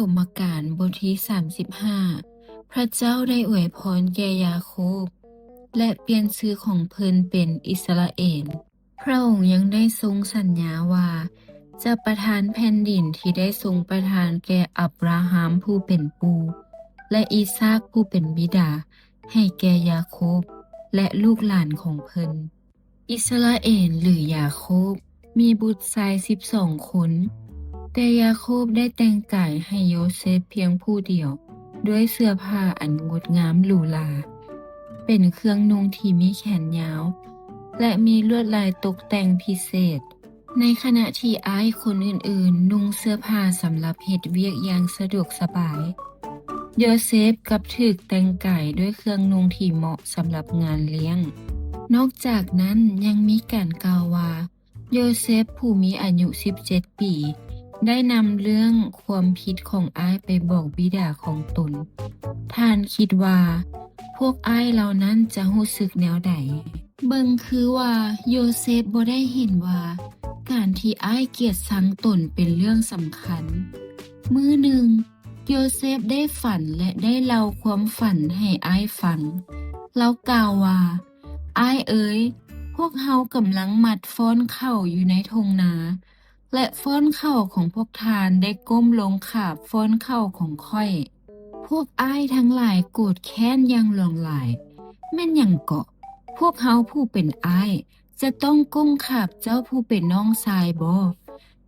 ມມະການ ບົດທີສາມສິບຫ້າ ພະເຈົ້າໄດ້ອວຍພອນແກ່ຢາໂຄບ ແລະ ປ່ຽນຊື່ຂອງເພິ່ນເປັນອິດສະຣາເອນ. ພະອົງຍັງໄດ້ຊົງສັນຍາວ່າ ຈະປະທານແຜ່ນດິນທີ່ໄດ້ຊົງປະທານແກ່ອັບຣາຮາມຜູ້ເປັນປູ່ ແລະ ອີສາກຜູ້ເປັນບິດາ ໃຫ້ແກ່ຢາໂຄບ ແລະ ລູກຫຼານຂອງເພິ່ນ. ອິດສະຣາເອນ ຫຼື ຢາໂຄບ ມີບຸດຊາຍສິບສອງຄົນ, ແຕ່ຢາໂຄບໄດ້ແຕ່ງກາຍໃຫ້ໂຍເຊບພຽງຜູ້ດຽວ ດ້ວຍເສື້ອຜ້າອັນງົດງາມຫຼູຫຼາ, ເປັນເຄື່ອງນຸ່ງທີ່ມີແຂນຍາວ ແລະ ມີລວດລາຍຕົກແຕ່ງພິເສດ. ໃນຂະນະທີ່ອ້າຍຄົນອື່ນໆນຸ່ງເສື້ອຜ້າສຳລັບເຮັດວຽກຢ່າງສະດວກສະບາຍ, ໂຍເຊບກັບຖືກແຕ່ງກາຍດ້ວຍເຄື່ອງນຸ່ງທີ່ເໝາະສຳລັບງານລ້ຽງ. ນອກຈາກນັ້ນຍັງມີການກ່າວວ່າ ໂຍເຊບຜູ້ມີອາຍຸສິບເຈັດປີ ໄດ້ນຳເລື່ອງຄວາມຜິດຂອງອ້າຍໄປບອກບິດາຂອງຕົນ. ທ່ານຄິດວ່າພວກອ້າຍເຫຼົ່ານັ້ນຈະຮູ້ສຶກແນວໃດ? ເບິ່ງຄືວ່າໂຍເຊບບໍ່ໄດ້ເຫັນວ່າການທີ່ອ້າຍກຽດຊັງຕົນເປັນເລື່ອງສຳຄັນ. ມື້ໜຶ່ງ, ໂຍເຊບໄດ້ຝັນ ແລະ ໄດ້ເລົ່າຄວາມຝັນໃຫ້ອ້າຍຟັງ. ລາວກ່າວວ່າ, ອ້າຍເອີຍ, ພວກເຮົາກຳລັງມັດຟ້ອນເຂົ້າຢູ່ໃນທົ່ງນາ, ແລະ ຟ້ອນເຂົ້າຂອງພວກທ່ານໄດ້ກົ້ມລົງຂາບຟ້ອນເຂົ້າຂອງຂ້ອຍ. ພວກອ້າຍທັງຫຼາຍໂກດແຄ້ນຢ່າງຫຼວງຫຼາຍ. ແມ່ນຫຍັງເກາະ? ພວກເຮົາຜູ້ເປັນອ້າຍຈະຕ້ອງກົ້ມຂາບເຈົ້າຜູ້ເປັນນ້ອງຊາຍບໍ?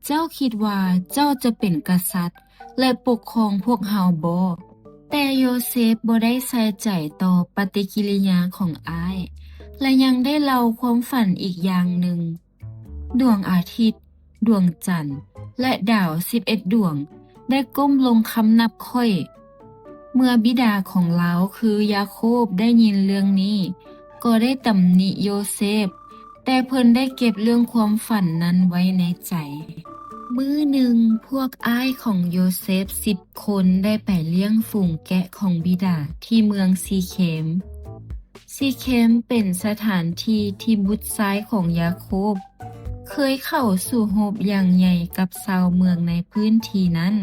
ເຈົ້າຄິດວ່າເຈົ້າຈະເປັນກະສັດ ແລະ ປົກຄອງພວກເຮົາບໍ? ແຕ່ໂຍເຊບບໍ່ໄດ້ໃສ່ໃຈຕໍ່ປະຕິກິລິຍາຂອງອ້າຍ ແລະ ຍັງໄດ້ເລົ່າຄວາມຝັນອີກຢ່າງໜຶ່ງ. ດວງອາທິດ, ດວງຈັນ ແລະ ດາວສິບເອັດດວງໄດ້ກົ້ມລົງຄຳນັບຂ້ອຍ. ເມື່ອບິດາຂອງລາວຄືຢາໂຄບໄດ້ຍິນເລື່ອງນີ້, ກໍໄດ້ຕຳໜິໂຍເຊບ, ແຕ່ເພິ່ນໄດ້ເກັບເລື່ອງຄວາມຝັນນັ້ນໄວ້ໃນໃຈ. ມື້ໜຶ່ງ, ພວກອ້າຍຂອງໂຍເຊບສິບຄົນໄດ້ໄປລ້ຽງຝູງແກະຂອງບິດາທີ່ເມືອງຊີເຄມ. ຊີເຄມເປັນສະຖານທີ່ທີ່ບຸດຊາຍຂອງຢາໂຄບເຄີຍເຂົ້າສູ້ຮົບຢ່າງໃຫຍ່ກັບຊາວເມືອງໃນພື້ນທີ່ນັ້ນ.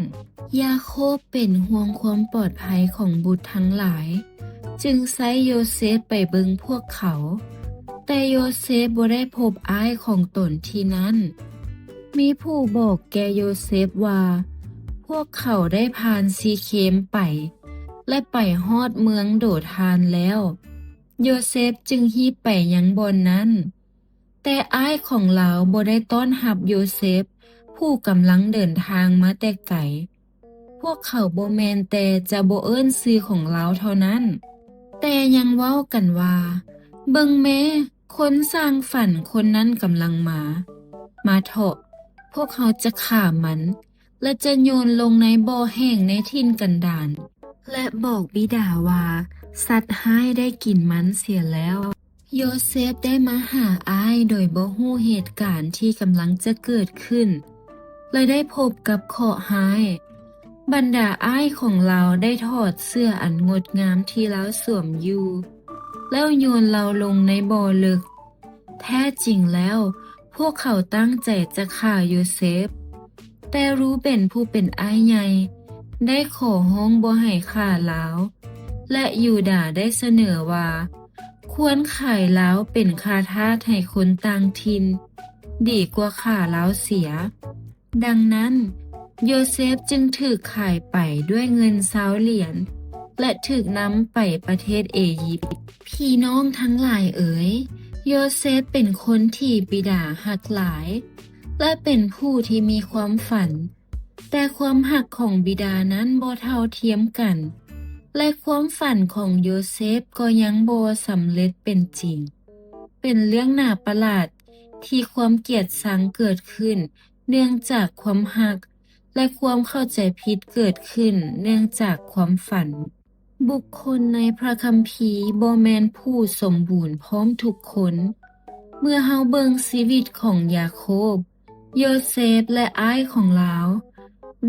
ຢາໂຄບເປັນຫ່ວງຄວາມປອດໄພຂອງບຸດທັງຫຼາຍ, ຈຶ່ງໃຊ້ໂຍເຊບໄປເບິ່ງພວກເຂົາ. ແຕ່ໂຍເຊບບໍ່ໄດ້ພົບອ້າຍຂອງຕົນທີ່ນັ້ນ. ມີຜູ້ບອກແກ່ໂຍເຊບວ່າ ພວກເຂົາໄດ້ຜ່ານຊີເຄມໄປ ແລະ ໄປຮອດເມືອງໂດທານແລ້ວ. ໂຍເຊບຈຶ່ງຮີບໄປຍັງບ່ອນນັ້ນ. ແຕ່ອ້າຍຂອງລາວບໍ່ໄດ້ຕ້ອນຮັບໂຍເຊບ ຜູ້ກຳລັງເດີນທາງມາແຕ່ໄກ. ພວກເຂົາບໍ່ແມ່ນແຕ່ຈະບໍ່ເອີ້ນຊື່ຂອງລາວເທົ່ານັ້ນ, ແຕ່ຍັງເວົ້າກັນວ່າ, ເບິ່ງແມ້, ຄົນສ້າງຝັນຄົນນັ້ນກຳລັງມາ. ມາເຖາະ, ພວກເຮົາຈະຂ້າມັນ ແລະ ຈະໂຍນລົງໃນບໍ່ແຫ້ງໃນຖິ່ນກັນດານ ແລະ ບອກບິດາວ່າ ສັດຮ້າຍໄດ້ກິນມັນເສຍແລ້ວ. ໂຍເຊບໄດ້ມາຫາອ້າຍໂດຍບໍ່ຮູ້ເຫດການທີ່ກຳລັງຈະເກີດຂຶ້ນ ແລະ ໄດ້ພົບກັບເຄາະຮ້າຍ. ບັນດາອ້າຍຂອງລາວໄດ້ຖອດເສື້ອອັນງົດງາມທີ່ລາວສວມຢູ່ ແລ້ວໂຍນລາວລົງໃນບໍ່ເລິກ. ແທ້ຈິງແລ້ວ, ພວກເຂົາຕັ້ງໃຈຈະຂ້າໂຍເຊບ, ແຕ່ຣູເບນຜູ້ເປັນອ້າຍໃຫຍ່ໄດ້ຂໍຮ້ອງບໍ່ໃຫ້ຂ້າລາວ, ແລະ ຢູດາໄດ້ສະເໜີວ່າ ຄວນຂາຍລາວເປັນຂ້າທາດໃຫ້ຄົນຕ່າງຖິ່ນ ດີກວ່າຂ້າລາວເສຍ. ດັ່ງນັ້ນ, ໂຍເຊບຈຶ່ງຖືກຂາຍໄປດ້ວຍເງິນຊາວຫຼຽນ ແລະ ຖືກນຳໄປປະເທດເອຢິບ. ພີ່ນ້ອງທັງຫຼາຍເອີຍ, ໂຍເຊບເປັນຄົນທີ່ບິດາຮັກຫຼາຍ ແລະ ເປັນຜູ້ທີ່ມີຄວາມຝັນ, ແຕ່ຄວາມຮັກຂອງບິດານັ້ນບໍ່ເທົ່າທຽມກັນ, ແລະ ຄວາມຝັນຂອງໂຍເຊບກໍຍັງບໍ່ສຳເລັດເປັນຈິງ. ເປັນເລື່ອງໜ້າປະຫຼາດທີ່ຄວາມກຽດຊັງເກີດຂຶ້ນເນື່ອງຈາກຄວາມຮັກ ແລະ ຄວາມເຂົ້າໃຈຜິດເກີດຂຶ້ນເນື່ອງຈາກຄວາມຝັນ. ບຸກຄົນໃນພະຄຳພີບໍ່ແມ່ນຜູ້ສົມບູນພ້ອມທຸກຄົນ. ເມື່ອເຮົາເບິ່ງຊີວິດຂອງຢາໂຄບ, ໂຍເຊບ ແລະ ອ້າຍຂອງລາວ,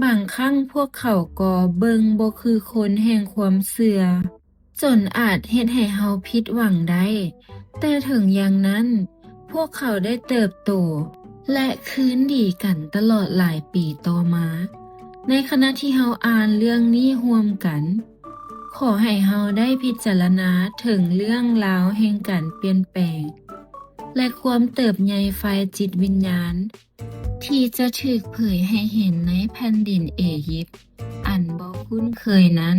ບາງຄັ້ງພວກເຂົາກໍເບິ່ງບໍ່ຄືຄົນແຫ່ງຄວາມເຊື່ອ. ຈົນອາດເຮັດໃຫ້ເຮົາຜິດຫວັງໄດ້, ແຕ່ເຖິງຢ່າງນັ້ນ, ພວກເຂົາໄດ້ເຕີບໂຕ ແລະ ຄືນດີກັນຕະຫຼອດຫຼາຍປີຕໍ່ມາ. ໃນຂະນະທີ່ເຮົາອ່ານເລື່ອງນີ້ຮ່ວມກັນ, ຂໍໃຫ້ເຮົາໄດ້ພິຈາລະນາເຖິງເລື່ອງລາວແຫ່ງການປ່ຽນແປງ ແລະ ຄວາມເຕີບໃຫຍ່ຝ່າຍຈິດວິນຍານ ທີ່ຈະຖືກເຜີຍໃຫ້ເຫັນໃນແຜ່ນດິນເອຢິບອັນບໍ່ຄຸ້ນເຄີຍນັ້ນ.